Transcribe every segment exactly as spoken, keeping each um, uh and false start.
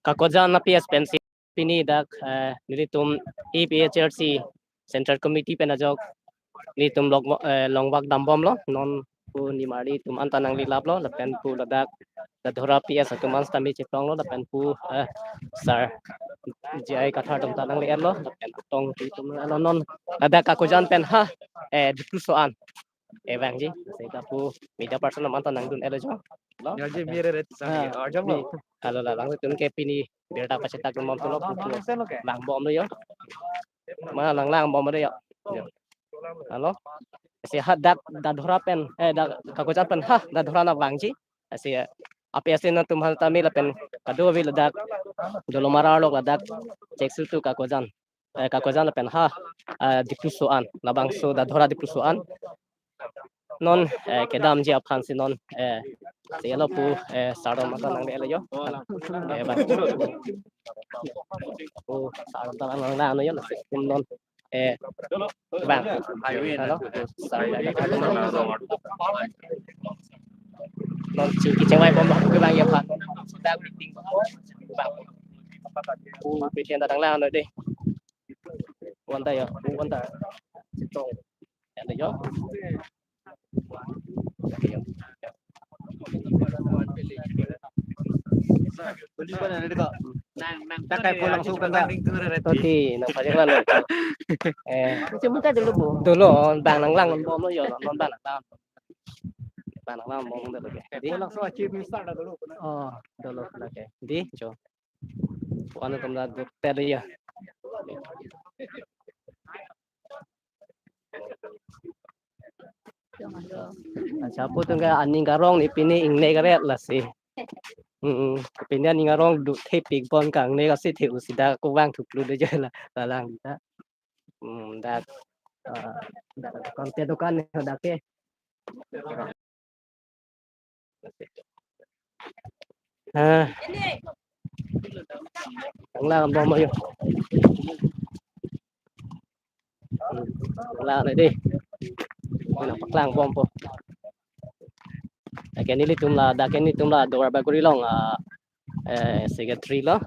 Kakojan a-P S pensi pini dak, eh, nelitum A P H L C Central Committee pen ajok nelitum lok, eh, longvak dambomlo, non pu nimarli atum anta nanglelaplo, lapen pu ladak Dadhora P S atum an sitame chetonglo, lapen pu, eh, sir J I Kathar atum ta nangle-etlo, lapen atong atum lo non ladak Kakojan pen ha, eh, Dipluso an evangji, seta pu media person atum anta nangdun-etlo jo. Lo? Ya, ji, mi re re sang Ah, arjong mi. Lo. Alo la langlitum ke pini birta pachetak dun bom tulo, pu pu langbomlo jo. Ma lang langbomlo jo. Jo. Alo. Si ha dak Dadhora pen, eh, dak Kakojan pen ha Dadhora na vangji. Asi, eh, A P S C atum han tame lapen kadokave ladak Dolamara arlo ladak cheksu tu Kakojan. Eh, Kakojan lapen ha, eh, Dipluso an, labangso Dadhora Dipluso an. Non, eh, kedamji aphansi non, eh, si alo pu, eh, sir atum anta nangle-etlo jo. Eh, bang. Pu sir atum anta nanglang-etlo jo, lasi pu non, eh, bang. Alo, sir, non chingki chingvai bom bang, bang ya, bang. Sudah meeting bang. Pu president ta nanglang-etlo dei. Pu anta ya, pu anta. Sitong. Ya, dei jo. Takai pulang suka ta. Toti, nang pajak lang. Eh, Cuma ka dulu, Bu. Dulu, bang nanglangbomlo jo, non bang nanglang. Bang nanglangbom dulu ke. Jadi, Pulang suka chip ni start dulu. Oh, dulu lagi. Di, jo. Pu an atum la duk-etlo ya. Acha, pu atum ke aning karong ni pini ingnek karet lasi. Hmm, pini aning karong duk thepik bon kangnek asi the usi dak ko vang thuklu de jala lalang ta. Hmm, dak, ah, dak konten dukan ni dak ke. Ah. Nanglangbom ayo. Hmm, nanglang dei. Nangpaklangbompo. Dak ke nelitum la, dak ke nelitum la Duarbagori along, ah, eh, secretary lo.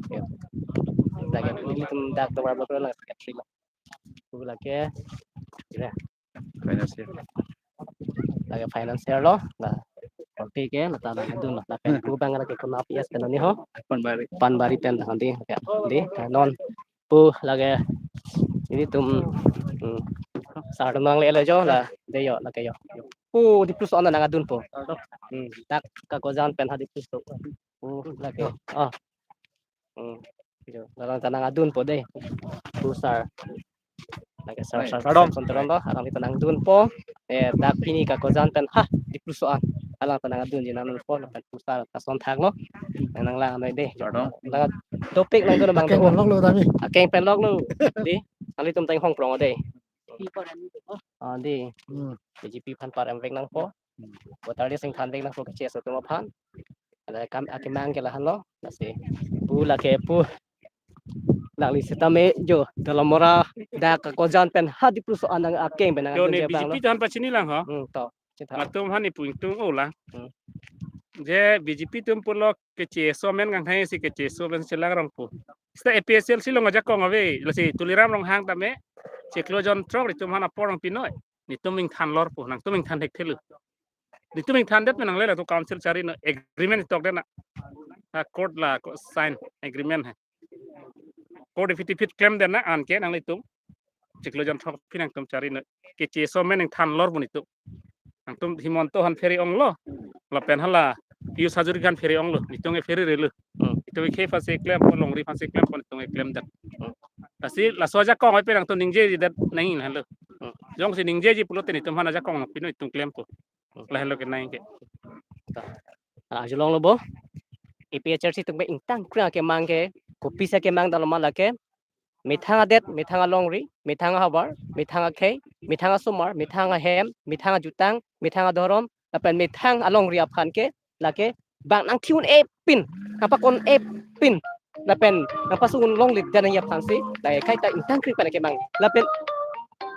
Yo. Dak ke nelitum dak Duarbagori along secretary lo. Pu lake, ya. Financier. Lake financier lo. Nah, oke ke, nata nangdun lo. Lapen pu bang lake konat P S pen ni ho. Panbari. Panbari pen handi, ya. Di, non pu lake nelitum, hmm, sir atum nangle-etlo jo la, dei jo, lake jo. Pu Dipluso an nangadunpo. Hmm, dak Kakojan pen ha Dipluso. Pu lake. Ah. Hmm. Jo, alang ta nangadunpo dei. Pu sir. Lake sir, Hai, sir, pardon. Sir Sonteron lo, alang ta nangdunpo. Eh, dak pini Kakojan pen ha Dipluso an. Alang ta nangadunji nangdunpo, lapen pu sir ta son thaklo. Nang nanglang noi dei. Pardon. Lang topik nangdun abang Akeng do. Pen loklo tami. Akeng pen loklo. Di, nanglitum ta inghong prong dei. Ah, di. Hmm. B J P aphan parem vek nangpo. Hmm. Voter list ingthan vek nangpo K C S atum aphan. Ada kam akemang ke lahenlo. Lasi pu lake pu. Nangli sitame jo Dolamara dak Kakojan pen ha Dipluso an nang akeng pen Jo, ne nangdun je abang lo. B J P aphan pachini lang ho. Hmm, to. Chitha. Latum hani puing tung o lang. Hmm. Je B J P atum pulo K C S amen nganghai si K C S amen chelang rong pu. Seta A P H L C along ajakong ave, lasi Tuliram Ronghang tame chiklo jon throk ritum aphan apor nangpinoi. Netum ingthan lor pu, nangtum ingthan thekthelo. Netum ingthan det pen nangle latum council chari noi, agreement tok det na. Ha, court la ko sign agreement hai. Court affidavit klem det na anke nanglitum. Chiklo jon throk aphi nangtum chari noi. K C S amen ingthan lor pu netum. Nangtum Himanta aphan phere onglo. Lapen hala Pijush Hazarika aphan phere onglo. Netum ke phere relo. Hmm. Netum ke aphansi klempo, longri aphansi klempo, netum ke klem det. Hmm. Lasi laso ajakong ai pen nangtum ningjeji det nangji lahenlo. Hmm. Jongsi ningjeji pulote netum aphan ajakong nangpinoi, netum klempo. Hmm. Lahenlo kenai ke. Ta. Ah, arjulonglo bo. A P H L C atum ke ingtangkrang akemang ke, kopisi akemang dalo ma lake. Methang adet, methang alongri, methang ahavar, methang akhei, methang asomar, methang ahem, methang ajutang, methang adhorom, lapen methang alongri aphan ke, lake bang nangthi un-e pin, nangpakon-e pin, lapen nangpasung un longle det nangji aphansi, lake kaita ingtangkring pen akemang, lapen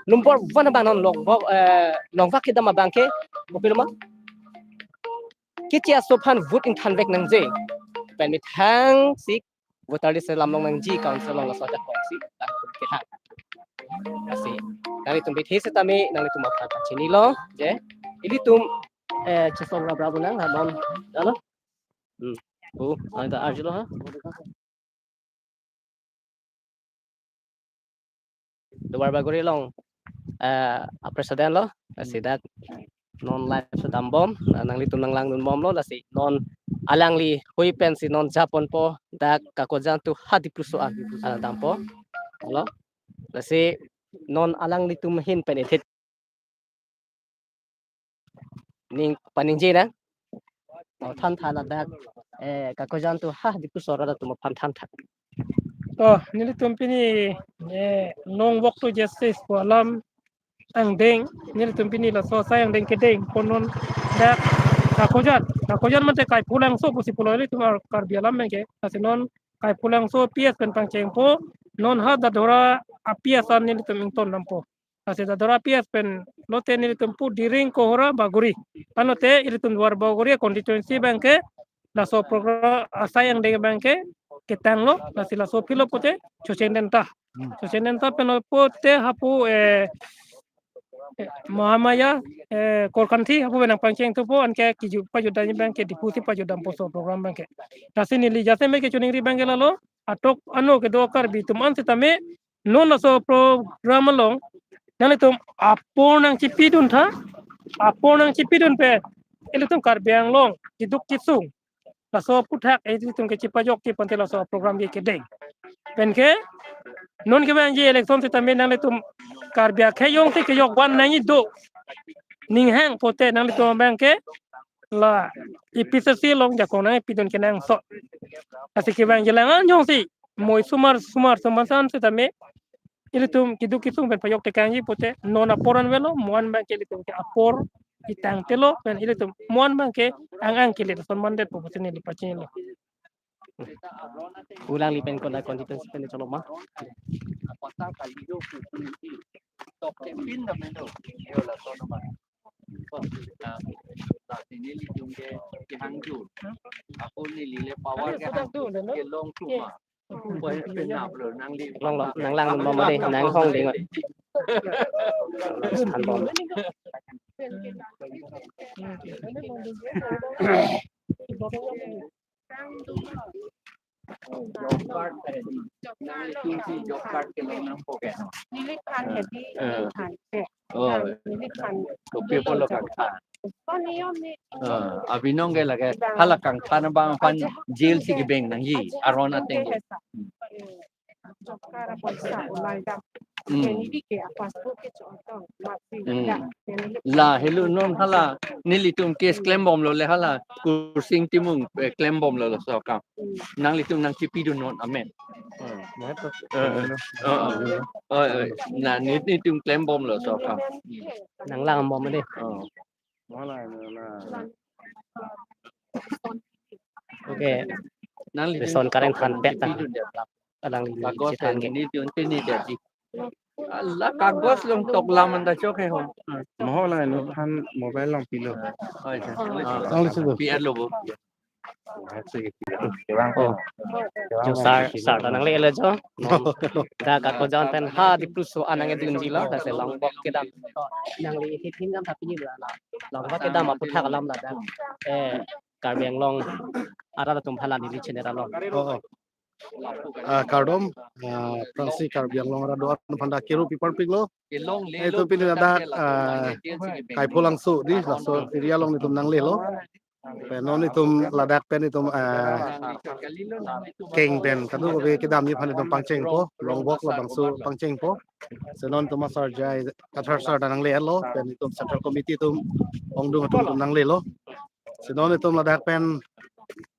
number one abang non longvak, eh, longvak kedam abang ke, kopilo ma? K C S atum aphan vote ingthan vek nangji. pen methang si voter list lam long nangji council along laso ajakong si nangtum kehang. Lasi nanglitum bithi setame nanglitum aphan pachinilo je ilitum eh chesong ra bra bunang ha non. Alo. Hmm. Bu, ada arjulo ha. Duar Bagori along eh a president lo, lasi dak non live sedambom, eh, nanglitum nanglangdunbomlo, lasi non alangli hui pensi non japonpo dak Kakojan to ha Dipluso an, ah, dampo. Alo. Lasi non alanglitum ahin pen edit ning paningje nang. Oh, than than ladak eh Kakojan to ha Dipluso arat atum aphan than than. Oh, nelitum pini eh long walk to justice pu alam angdeng, nelitum pini laso asai angdeng kedengpo non dak Kakojan, Kakojan mate Kaipholangso pusi pulo ilitum ar Karbi alam abangke, lasi non Kaipholangso P S pen pangchengpo, non ha Dadora a P S an nelitum ingtondampo. Lasi Dadora P S pen lote nelitum pu Diring, Kohora, Bagori. Anlote ilitum Duar Bagori constituency abangke laso program asai angdeng abangke ketanglo, lasi laso aphi lo pute chocheng denta. Hmm. Chocheng denta pen pute hapu eh eh, Mahamaya eh Korkanthi hapu pen nangpangcheng thupo, anke kejut pajutdamji abangke Diphu si pajutdampo laso program abangke. Lasi neli jasemet kechoningri abangke lalo, atok ano kedo Karbi atum an setame non laso program along nanglitum apor nangchipidun tha, apor nangchipidun pen ilitum Karbi Anglong keduk kesung laso aphuthak ilitum kechipajokji pu ante laso program ke kedeng. Penke non kevangji election setame nanglitum Karbi akhei jongsi kejok van nangji do ninghang pute nanglitum abangke la A P H L C along jakong nangpidun kenangsot. Lasi kevangji lang an jongsi moi sumar sumar sumar san setame ilitum keduk kesung pen pajok tekangji pute non apor an avelo, mo an abangke ilitum ke apor ketang telo, pen ilitum mo an abangke ang ang kelit ason mandetpo pusi neli pachinilo. Alangli pen konat constituency pen cholo ma. Ako neli le power ke hang ke long tu ma. Pai penap lo nangli. Long lo, nanglangdunbom dei, nanghongding. Thanbom. Job card, eh, nangli tusi job card ke long nangpo ke. Neli khan hedi, eh, neli khan. Oh. Neli khan. Kopi apotlo kangthan. Ko niyom ni. Ah, abinong ke lake hala kangthan abang aphan jail si kebeng nangji aron ateng. Job card apoisa ulai dam. Hmm. Neli ke passport ke chotong, mati. Hmm. Ya, neli. La helo non hala nelitum case klembomlo le hala Kursing Timung, eh, klembomlo laso akam. Hmm. Nanglitum nangchipidun non amen. Hmm. Eh, eh, eh, eh, eh, eh. Na neli, nelitum klembomlo laso akam. Nanglangbom dei. Oh. Okay. Nangli reson karen than pet ta. Alangli kagos chethan ke. Nelitum pini jadi. Ala kagos long tok lam anta chok he ho. Moho la no than mobile long pilo. Oh, iya. Ah, nangli sudah. P R lo bo. Oh. Jo sir, sir ta nangle lo jo. Dak Kakojan pen ha Dipluso an nangkedunji lo, lasi long walk kedam. Nangli hit hin dam tapi ni la. Long walk kedam aphuthak alam ladak. Eh, Karbi Anglong arat atum aphan neli channel along. Oh, oh. Ah, kardom, ah, aphrangsi Karbi Anglong arat do-an aphan ta kiru pi parpiklo. Nelitum pini ladak, ah, Kaipholangso dei, laso area along nelitum nanglelo. Pen non nelitum ladak pen nelitum, ah, keng pen kadokave kedamji aphan nelitum pangchengpo, long walk labangso pangchengpo. Si non nelitum asar jai Kathar sir ta nanglelo, pen nelitum Central Committee atum ongdung atum nelitum nanglelo. Si non nelitum ladak pen,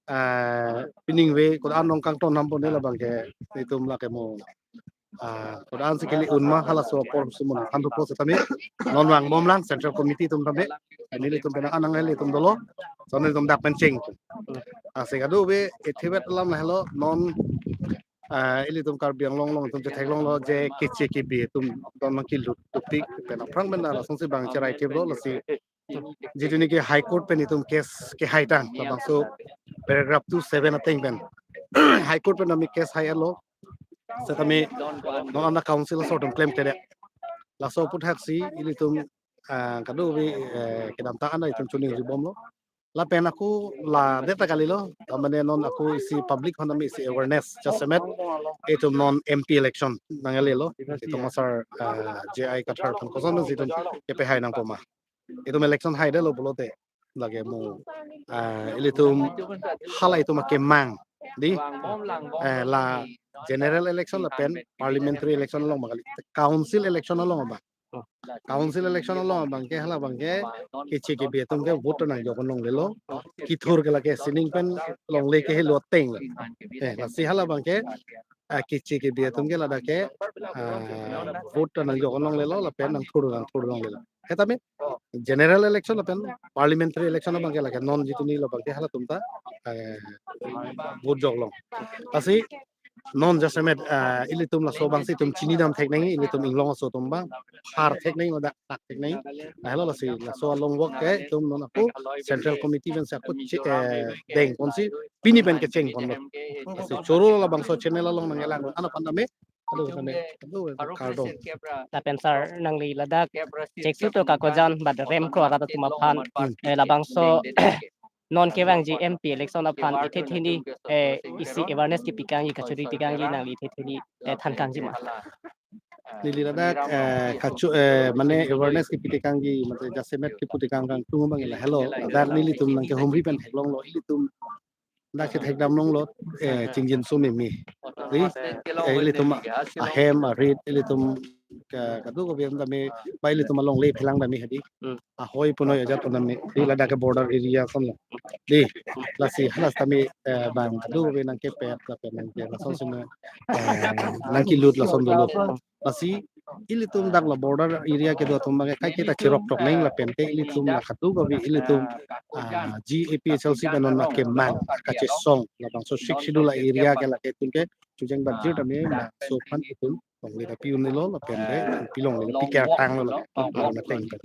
ah, pining ave, kodak anong kangton nampo ne labang ke nelitum lake mo, ah, kodak ansi kele-un ma halaso apor si mo nangthan thupo setame non vangbomlang Central Committee atum tame. Nelitum pen anang nelitum dolo. Si non nelitum dak pen cheng. Ah, si kadokave ethe vet alam lahelo non, ah, ilitum Karbi Anglong along itum chetheklonglo je keche kebi atum don nangkelut duktik pen aphrang pen lasonsi bang cherai thiplo lasi jitu neke High Court pen itum case kehaitang labangso paragraph two seven ateng pen High Court pen ami case hai-etlo. Setame non ana council asor atum klemkledet. Laso aputhaksi ilitum, ah, kadokave, eh, kedamtang an itum chuning jibomlo. Lapen ako la deta kalilo, ta mane non ako isi public hon ami isi awareness jasemet itum non M P election nanglelo, itum asar, ah, J I Kathar aphan kosonsi itum kepehai nangpo ma. Itum election haidetlo pulote lake mo, ah, ilitum hala itum akemang di, eh, la general election lapen parliamentary election along ma kali, council election along abang. Council election along abangke hala abangke keche kebi atum ke vote nangjok longlelo. Kethur ke lake sining pen longle ke helo ateng. Eh, lasi hala abangke, ah, keche kebi atum ke ladak ke, ah, vote nangjok longlelo lapen nangthur nangthur longlelo. Setame general election lapen parliamentary election abangke lake non jituni lo abangke halatum ta, eh, vote jok long. Lasi non jasemet, ah, ilitum laso abangsi itum chinidam thek nangji, ilitum inglong aso atum abang phar thek nangji, ladak thak thek nangji. Lahelo lasi laso along work ke itum non ako Central Committee pensi ako che-, eh, dengponsi pini pen kechengponlo. Lasi choro labangso channel along nangkelang ana pandame. Aduh, kami, aduh, kardom. Lapen sir, nangli ladak cheksu to kakojan bad remkro arat atum aphan, eh, labangso non kevangji M P election aphan ithe thini, eh, isi awareness kepikangji, kachuri pikangji nangli ithe thini, eh, thankangji ma? Neli ladak, eh, kachu, eh, mane awareness kepitekangji, mane jasemet keputekang kangtung abang lahelo, ladak nelitum nangkehumri pen theklonglo, ilitum dak kethekdam longlo, eh, chingjinso meme. Di, eh, ilitum ahem arit, ilitum ka, kadokave dam tame, ba ilitum alongle phelang tame hadi. Hmm. Ahoi punoi ajat tame, di ladak ke border area ason lo. Di, lasi hala tame, eh, bang kadokave nangkepet, lapen nangke lason sino, eh, nangkelut lason dolo. Lasi ilitum dak la border area kedo atum abangke kaiketa chirok tok nang lapen te ilitum la kadokave ilitum, ah, G A P H L C pen non ma kemang kachesong labangso Sixth Schedule area ke lake itum ke chujeng banjir tame laso aphan itum longle ta pi-un-elo lapen te pilongle piker tanglo lapen arong ateng pen.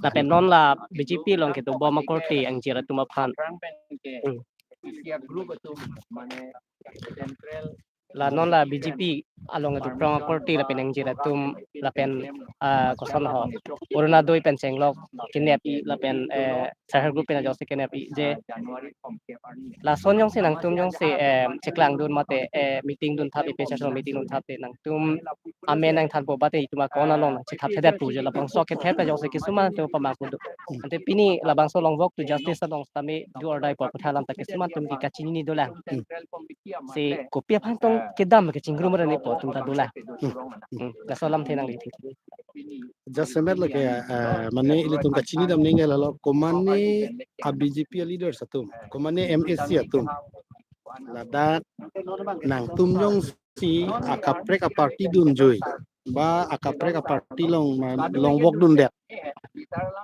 Lapen non la B J P along kedo bom akorte angjir atum aphan. Hmm. La non la B J P along kedo prong akorte lapen angjir atum lapen, ah, koson ho, Orunodoi pen chenglok kenep-i lapen, eh, self help group pen ajok si kenep-i je. Lason jongsi nangtum jongsi, eh, cheklangdun mate, eh, meeting dun thap, A P H L C meeting dun thap te nangtum amen nangthanpo bate itum akon along nangchethap thedet pu je labangso kethe ta jongsi kisuman atum pamangkudu. Ante pini labangso long walk to justice along setame do or die pu aputhak alam ta kisuman atum ke kachinine dolang. Hmm. Si kopi aphan tong kedam kechingrum rani pu atum ta dolang. Hmm. Hmm. Laso alamthe nangli thik. Jasemet lake, eh, mane ilitum kachinidam ningke lahelo, komane a B J P a leaders atum, komane M A C atum, ladak nangtum jongsi akaprek a party dunjui, ba akaprek a party along ma long walk dundet,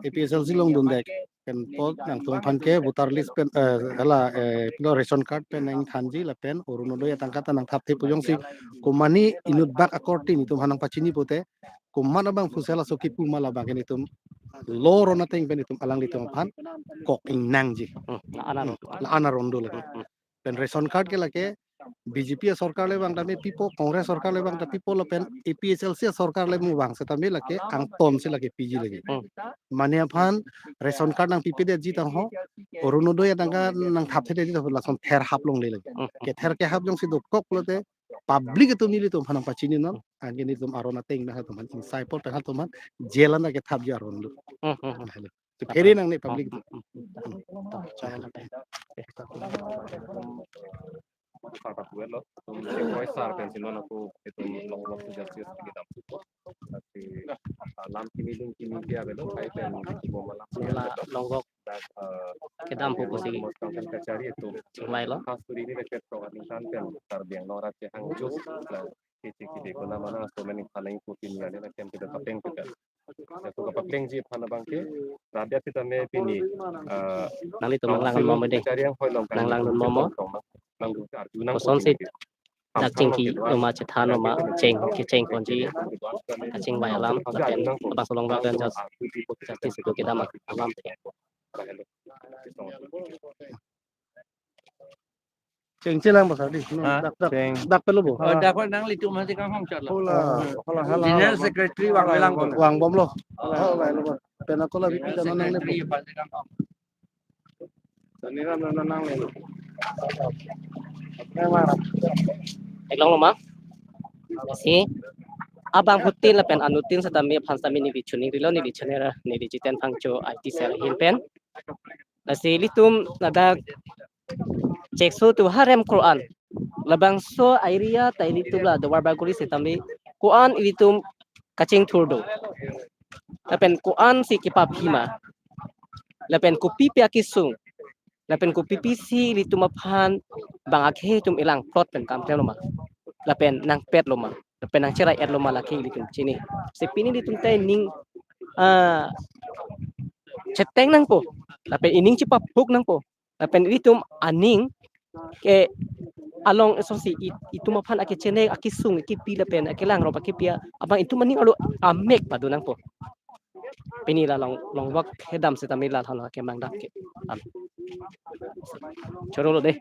A P H L C along dundet, pen apot nangtum aphan ke voter list pen, eh, hala, eh, pilo ration card pen nangthanji lapen Orunodoi atangka ta nangthap the pu jongsi komane inut bak akorte nelitum aphan nangpachini pote, komat abang phu sela so kipu ma labang ke nelitum lo ron ateng pen nelitum alanglitum aphan kok ingnangji. Hmm, la-an aron. La-an aron do lake. Hmm. Pen ration card ke lake B J P sorkar le bang tame pipo, Congress sorkar le bang ta pipo lapen A P H L C sorkar le mu bang setame lake angton si lake piji lake. Hmm. Mane aphan ration card nangpipedetji tang ho, Orunodoi atangka nangthap thedetji tang ho lason ther hap longle lake. Hmm. Kether kehap jongsi dokok pulote public atum nelitum aphan nangpachini non, anke nelitum aron ateng na atum aphan inside pol pen atum aphan jail an ta kethapji aron do. Hmm, hmm, hmm. Hello. To phere nangne public atum. Hmm, hmm, hmm. Hmm. Sarta kuelo, tum si koi sar pensi non ako itum long walk to justice kedam supo. Tapi, ah, lam kini ding kini dia belo kai pen mo malam la long walk dak, eh, kedam pu pusi kachari itu chingvailo. Khas kuri ini dekat program intan pen Karbi Anglong rat chehang jus la kecik kecik guna mana so many paling putin ya ni kem kita tapeng kita. Aku kapaplengji aphan abangke, rabiat sitame pini, eh, nanglitum nanglang momo dei. Kachari anghoi along kan nanglang momo. Nangdun arju nang kosonsi dak chingki noma chethan noma cheng kechengponji kachingvai alam lapen labangso long walk dan jus-, justice itu kedam alam. Tengchelang basa di. Ha? Dak dak Teng. Dak pelo bo. Oh, dapat nanglitum masih kang hong chot lo. Hola hola hala. General Secretary wang lang ko. Wang bom lo. Hala hala. Pena kola bipi jana nang le. Secretary pasti kang hong. Tani ram nang nang le. Eklong loma. Si abangphutin lapen anutin setame aphan setame neli chuning rilo neli channel neli Jiten Phangcho I T cell ahin pen. Lasi ilitum ladak chekso tu harem Quran. Labangso area ta ilitum la Duar Bagori setame Quran ilitum kachingthur do. Lapen Quran si kipaphi ma. Lapen kopipi akesung. Lapen kopipi si ilitum aphan bang akhei atum elang plot pen kam klem loma. Lapen nangpet loma. Lapen nangcherai et loma lake ilitum chini. Si pini ilitum ta ining ah cheteng nangpo. Lapen ining chepaphuk nangpo. Lapen ilitum aning ke along esosi it- itum aphan akechene akesung akepi lapen akelang rop akepi abang itum aning arlo amek pado nangpo. Pini la long long vak hedam setame la halo akemang dak ke. Am. Choro lo deh.